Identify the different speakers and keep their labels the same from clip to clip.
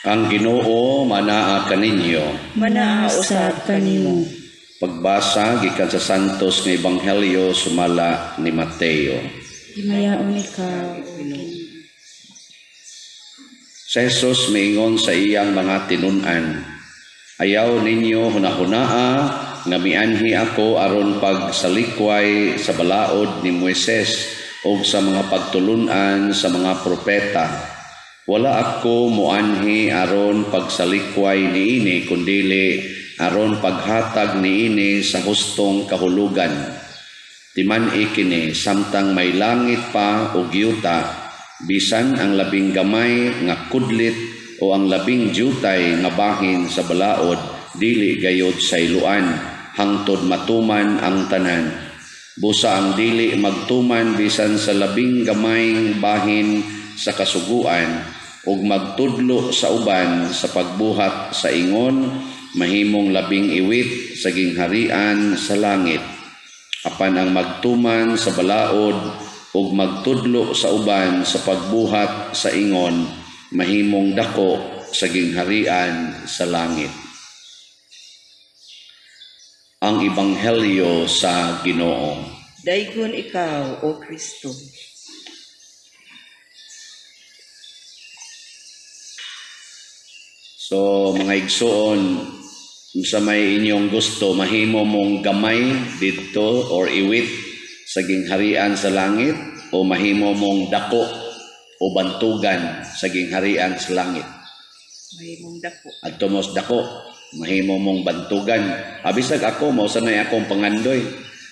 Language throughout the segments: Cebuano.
Speaker 1: Ang Ginoo manaa kaninyo.
Speaker 2: Manaa usab kanimo.
Speaker 1: Pagbasa gikan sa Santos nga Ebanghelyo sumala ni Mateo.
Speaker 2: Himayaon ikaw, O Ginoo.
Speaker 1: Si Jesus miingon sa iyang mga tinun-an, "Ayaw ninyo hunahunaa nga mianhi ako aron pagsalikway sa balaod ni Moises ug sa mga pagtulun-an sa mga propeta. Wala ako moanhi aron pagsalikway niini, kundili aron paghatag niini sa hustong kahulugan. Timan-i kini, samtang may langit pa ug yuta, bisan ang labing gamay nga kudlit o ang labing dyutay nga bahin sa balaod dili gayod sayloan hangtod matuman ang tanan. Busa ang dili magtuman bisan sa labing gamayng bahin sa kasuguan ug magtudlo sa uban sa pagbuhat sa ingon, mahimong labing iwit sa gingharian sa langit. Apan ang magtuman sa balaod ug magtudlo sa uban sa pagbuhat sa ingon, mahimong dako sa gingharian sa langit." Ang Ebanghelyo sa Ginoo.
Speaker 3: Daygon ikaw, O Kristo.
Speaker 1: So mga igsoon, sa may inyong gusto, mahimo mong gamay didto or iwit sa gingharian sa langit, o mahimo mong dako o bantugan sa gingharian sa langit.
Speaker 3: Mahimong dako.
Speaker 1: Adto mos dako, mahimo mong bantugan. Abisag ako, mao sanay akong pangandoy.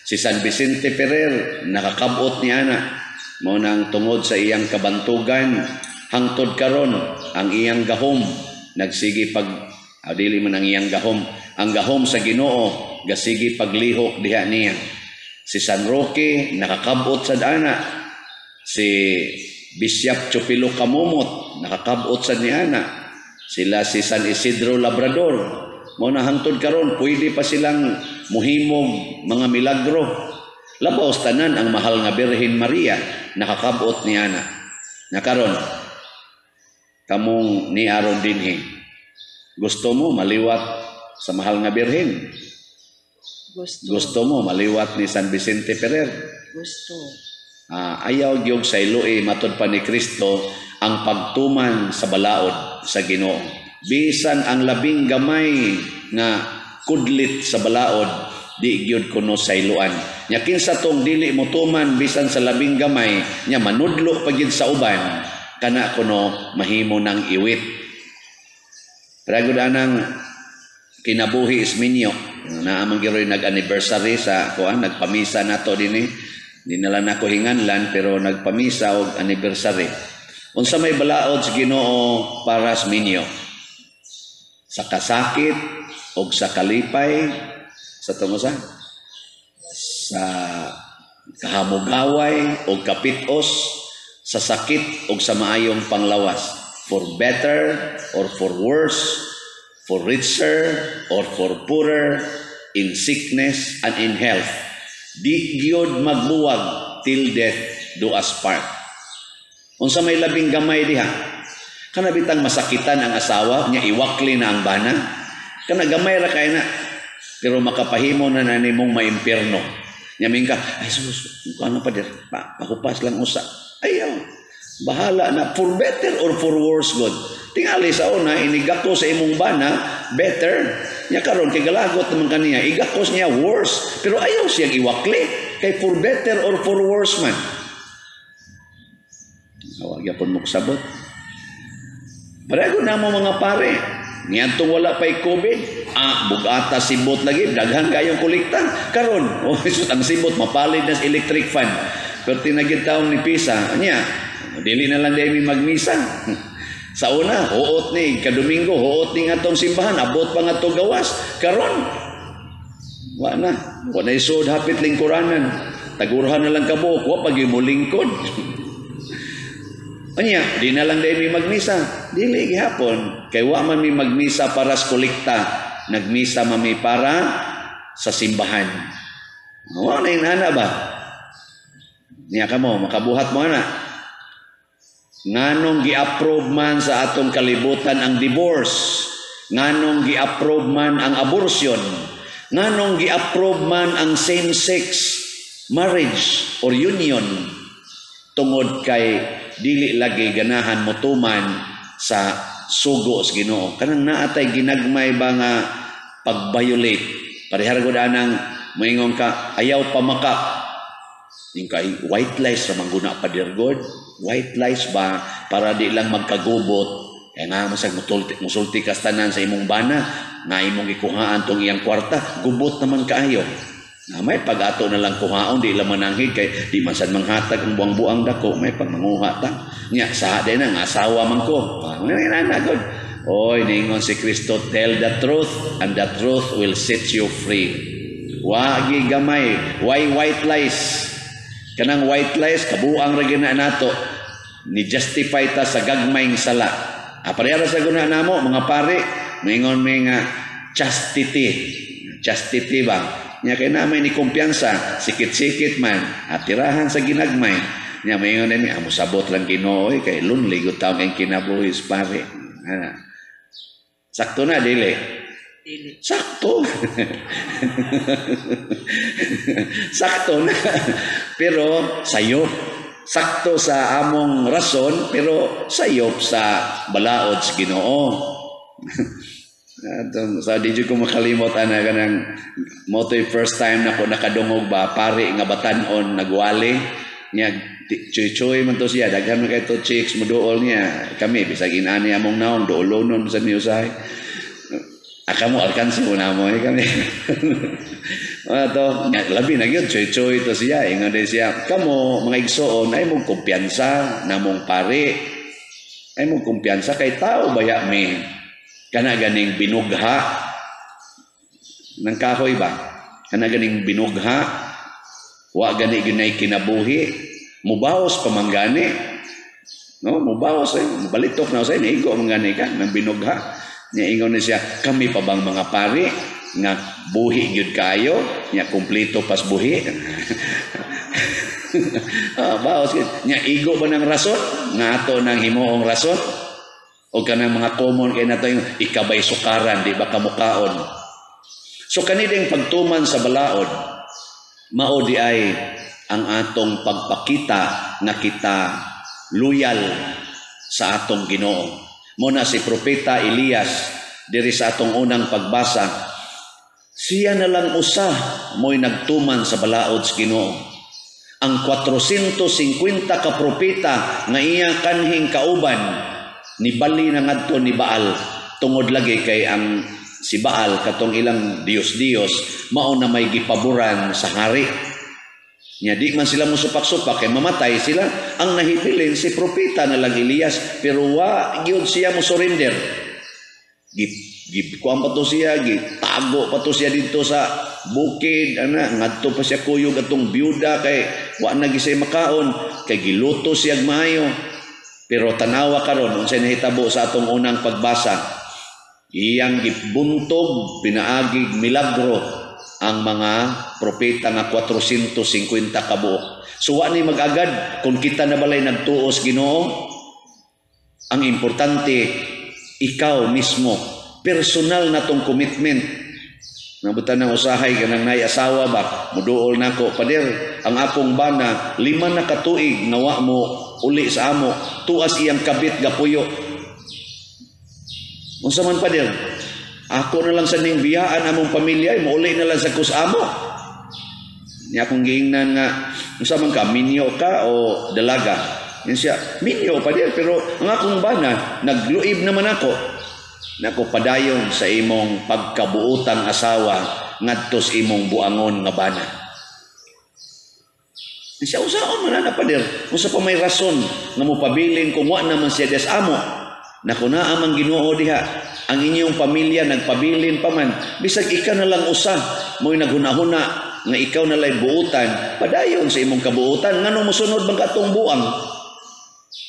Speaker 1: Si San Vicente Ferrer, nakakabot ni ana. Mao nang tungod sa iyang kabantugan, hangtod karon ang iyang gahom nagsige pag dili man ang iyang gahom, ang gahom sa Ginoo gasige paglihok diha niya. Si San Roque nakakabot sad ana. Si Bishop Chupilo Camomot nakakabot sad ni ana. Sila si San Isidro Labrador, mao na hangtod karon pwede pa silang muhimog mga milagro. Labaw sa tanan ang mahal nga Birhen Maria nakakabot ni ana. Nakaron kamong ni aron dinhi, gusto mo maliwat sa mahal nga Birhen?
Speaker 3: Gusto.
Speaker 1: Gusto mo maliwat ni San Vicente Ferrer?
Speaker 3: Gusto.
Speaker 1: Ayaw gyud sa iloe, matod pa ni Kristo ang pagtuman sa balaod sa Ginoo. Bisan ang labing gamay nga kudlit sa balaod, di gyud kuno sayloan. Nya kinsa tong dili motuman bisan sa labing gamay, nya manudlo pa gyud sa uban, kana kuno mahimo nang iwit. Pero anang kinabuhi isminyo, naa man gyud nag-anniversary sa kuan, nagpamisa nato dinhi. Di na lang nako hinganlan, pero nagpamisa og anniversary. Unsa may balaod sa Ginoo para sa minyo? Sa kasakit og sa kalipay, sa tungo sa kahamugaway og kapitos, sa sakit og sa maayong panglawas, for better or for worse, for richer or for poorer, in sickness and in health, di gyud magbuwag, till death do us part. Unsa may labing gamay diha? Kana bitang masakitan ang asawa nya, iwakli na ang bana, kana gamay ra kay na, pero makapahimo na na nimong maimpierno. Nya mingka, ay sus, ano pa dir, pahupas lang usa. Ayaw, bahala na, for better or for worse God. Tingali sa una, inigako sa imong bana, better. Nya karon kay galagot naman kaniya, igakos niya worse. Pero ayaw siyang iwakli, kay for better or for worse man. Awag yapon mo kusabot. Pareho na mo mga pare. Niadtong wala pa'y COVID, bugata sibot lagi, daghan kayong kolekta. Karon, oh, Jesus, ang sibot mapalid na sa electric fan. Pero tinagid taong ni Pisa, anya, dili na lang dahil mi magmisa. Sa una, huot ni, kadomingo, huot ni nga tong simbahan, abot pa nga tong gawas. Karon, wa na. Wa na isod hapit lingkuranan. Tagurhan na lang kabuok, wa pag imulingkod. Anya, di na lang dahil mi magmisa. Dili gihapon. Kay wa man mi magmisa para sa kolekta. Nagmisa man mi para sa simbahan. Wa na inana ba? Niya ka mo, makabuhat mo ana. Nganong gi-approve man sa atong kalibutan ang divorce? Nganong gi-approve man ang abortion? Nganong gi-approve man ang same-sex marriage or union? Tungod kay dili lagi ganahan motuman sa sugo sa Ginoo. Kanang naatay ginagmay ba nga pag-violate. Parehara gud anang moingon ka ayaw pamakak. Yung kay white lies ra man guna, Pader God. White lies ba para di lang magkagubot. Kaya nga masag musulti, musulti kas tanan sa imong bana nga imong gikuhaan tong iyang kwarta, gubot naman kaayo. Na may pag-ato na lang kuhaon, di lang mananghid kay di man sad manghatag ang buang-buang dako, may pag manguha ta. Nya sa di na nga asawa man ko. Ah, na god. Oy, ningon si Kristo, "Tell the truth and the truth will set you free." Wagi gamay, why white lies? Kanang white lies kabuang ra gina nato. Ni justify ta sa gagmayng sala. Ah, parehara sa guna namo mga pare, moingon mi nga chastity. Chastity ba? Nya kay na may ni kumpiyansa, sikit-sikit man, at tirahan sa ginagmay. Nya moingon ni amo, sabot lang Ginoo kay lonely gud taong kay kinabuhi, pare. Ana. Sakto na dili?
Speaker 3: Dili.
Speaker 1: Sakto. Sakto na. Pero sayop. Sakto sa among rason, pero sayop sa balaod sa Ginoo. Atong sa di jud ko makalimot ana, kanang mo to'y first time na ko nakadungog ba, pare nga batan-on nagwali niya, chuy-chuy man to siya, daghan man kay to chicks moduol niya. Kami bisag inani among naong, duolonon sa niyo usahay. Aka mo alkansi mo na mo eh, kami ato nga labi na gyud chuy-chuy to siya. Ingon din siya, "Kamo mga igsoon ay mong kumpiyansa namong pare, ay mong kumpiyansa kay tao baya mi, kana ganing binugha ng kahoy ba, kana ganing binugha, wa gani gyud kinabuhi, mubaos pa man gani, no, mubaos eh, mubalitok na usay, naigo man gani ka ng binugha." Nya ingon ni siya, "Kami pa bang mga pari nga buhi gyud kayo, nya kumpleto pas buhi?" Ah, baos gyud. Nya igo ba ng rason nga ato nang himuong rason? O kanang mga common kay nato yung ikabay sukaran, di ba kamukaon? So kaniding pagtuman sa balaod, mao di ay ang atong pagpakita nga kita loyal sa atong Ginoo. Mo na si Propeta Elias diri sa atong unang pagbasa, siya na lang usa mo'y nagtuman sa balaod sa Ginoo. Ang 450 ka propeta nga iya kanhing kauban nibali na ngadto ni Baal, tungod lagi kay ang si Baal, katong ilang Diyos-Diyos, mao na may gipaboran sa hari. Nya di man sila musupak-supak kay mamatay sila. Ang nahibilin si propeta na lang Elias, pero wa gyud siya mo surrender. Gi gi kuan pa to siya, gitago pa to siya didto sa bukid ana, ngadto pa siya kuyog atong byuda kay wa na gisay makaon, kay giluto siya maayo. Pero tanawa karon unsay nahitabo sa atong unang pagbasa. Iyang gibuntog pinaagig milagro ang mga propeta nga 450 kabuok. So wa ni mag-agad kung kita na balay nagtuos Ginoo. Ang importante, ikaw mismo, personal na tong commitment. Nabutan ng usahay kanang nay asawa ba, muduol nako, "Pader, ang akong bana 5 na katuig nga wa mo uli sa amo, tuas iyang kabit gapuyo. Unsa man, pader? Ako na lang sa ning biyaan among pamilya, mouli na lang sa kus amo." Nya akong giingnan nga, "Unsa man ka, minyo ka o dalaga?" Yan siya, "Minyo, pader, pero ang akong bana nagluib naman ako." Nako, padayon sa imong pagkabuotang asawa ngadto sa imong buangon nga bana. Siya, "Usaon man na, pader? Unsa pa may rason nga mopabilin kung wa naman siya des amo?" Nako, naa man Ginoo diha. Ang inyong pamilya nagpabilin pa man, bisag ikaw na lang usa mo'y naghunahuna nga ikaw na lay buutan, padayon sa imong kabuutan. Ngano mosunod bang katong buang?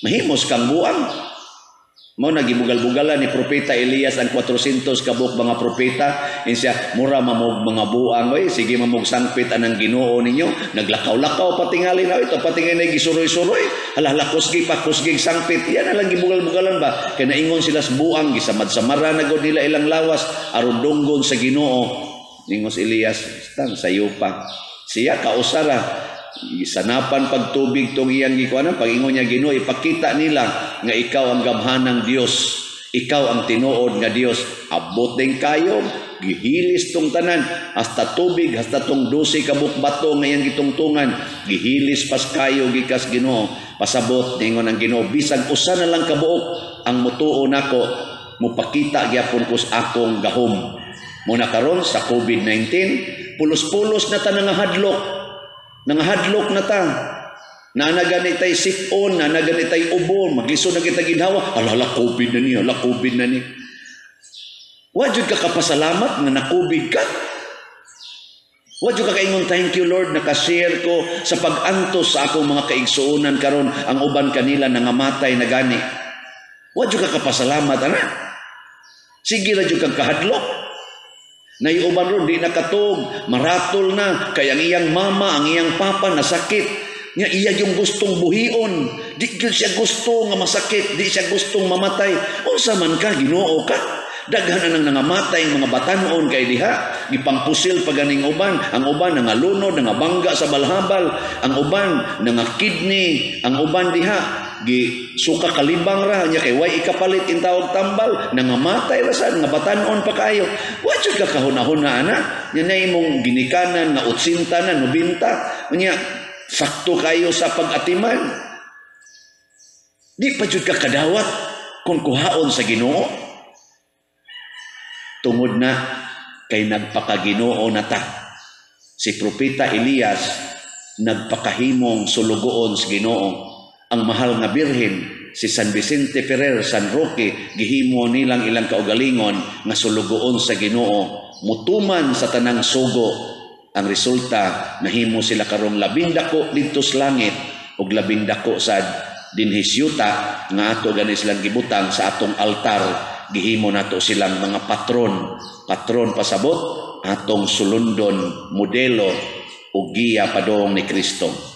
Speaker 1: Mahimos kang buang. Mao na gibugal-bugalan ni Propeta Elias ang 400 kabuk mga propeta. Insiya, mura mamog mga buang, oy, sige mamog sangpit anang Ginoo ninyo. Naglakaw-lakaw patingali na ito, patingali na gisuroy-suroy. Hala, hala, kusgi pa, kusgi sangpit. Yan na lang gibugal-bugalan ba? Kaya naingon sila sa buang, gisamad-samara na gud nila ilang lawas, aron dunggon sa Ginoo. Ningon si Elias, tang sayo pa. Siya kausara, sanapan pagtubig tong iyang gikuanan, pag-ingon niya, Ginoo, ipakita nila nga ikaw ang gamhanang Dios, ikaw ang tinuod nga Dios. Abot din kayo, gihilis tong tanan, hasta tubig, hasta tong 12 kabuk bato nga iyang gitungtungan, gihilis pas kayo gikas Ginoo. Pasabot ningon ang Ginoo, bisag usa na lang kabuok ang mutuo nako, mupakita gyapon ko sa akong gahom. Muna karon sa COVID-19, pulos-pulos na ta nangahadlok. Nangahadlok na ta. Naa gani tay sipon, naa gani tay ubo, maglisod na kita ginhawa. Ala, ala, COVID na ni, ala, COVID na ni. Wa jud ka kapasalamat nga na-COVID ka. Wa jud ka kaingon, "Thank you, Lord, nakashare ko sa pag-antos sa akong mga kaigsuonan karon, ang uban kanila nangamatay na gani." Wa jud ka kapasalamat, ana. Sige ra jud kang kahadlok. Naiuban ron, di nakatog, maratol na, kay ang iyang mama, ang iyang papa, nasakit. Nga iya yung gustong buhion. Di gyud siya gusto nga masakit, di siya gustong mamatay. Unsa man ka, Ginoo ka? Daghan na nang nangamatay ang mga batanon kay diha, gipangpusil pa ganing uban, ang uban nangalunod, nangabangga sa balhabal, ang uban nanga-kidney, ang uban diha gi suka kalibang ra nya kay way ikapalit intawag tambal, nangamatay ra sad nga batanon pa kayo. Wa jud ka kahuna-huna ana nya na imong ginikanan nga 80 na, 90 nya, sakto kayo sa pag-atiman. Di pa jud ka kadawat kung kuhaon sa Ginoo. Tungod na kay nagpakaginoo na ta. Si Propeta Elias nagpakahimong sulugoon sa Ginoo. Ang mahal nga birhen, si San Vicente Ferrer, San Roque, gihimo nilang ilang kaugalingon nga sulugoon sa Ginoo, mutuman sa tanang sugo. Ang resulta, nahimo sila karong labing dako didto sa langit ug labing dako sad dinhi yuta nga ato gani silang gibutang sa atong altar, gihimo nato silang mga patron. Patron pasabot atong sulundon, modelo ug giya padong ni Kristo.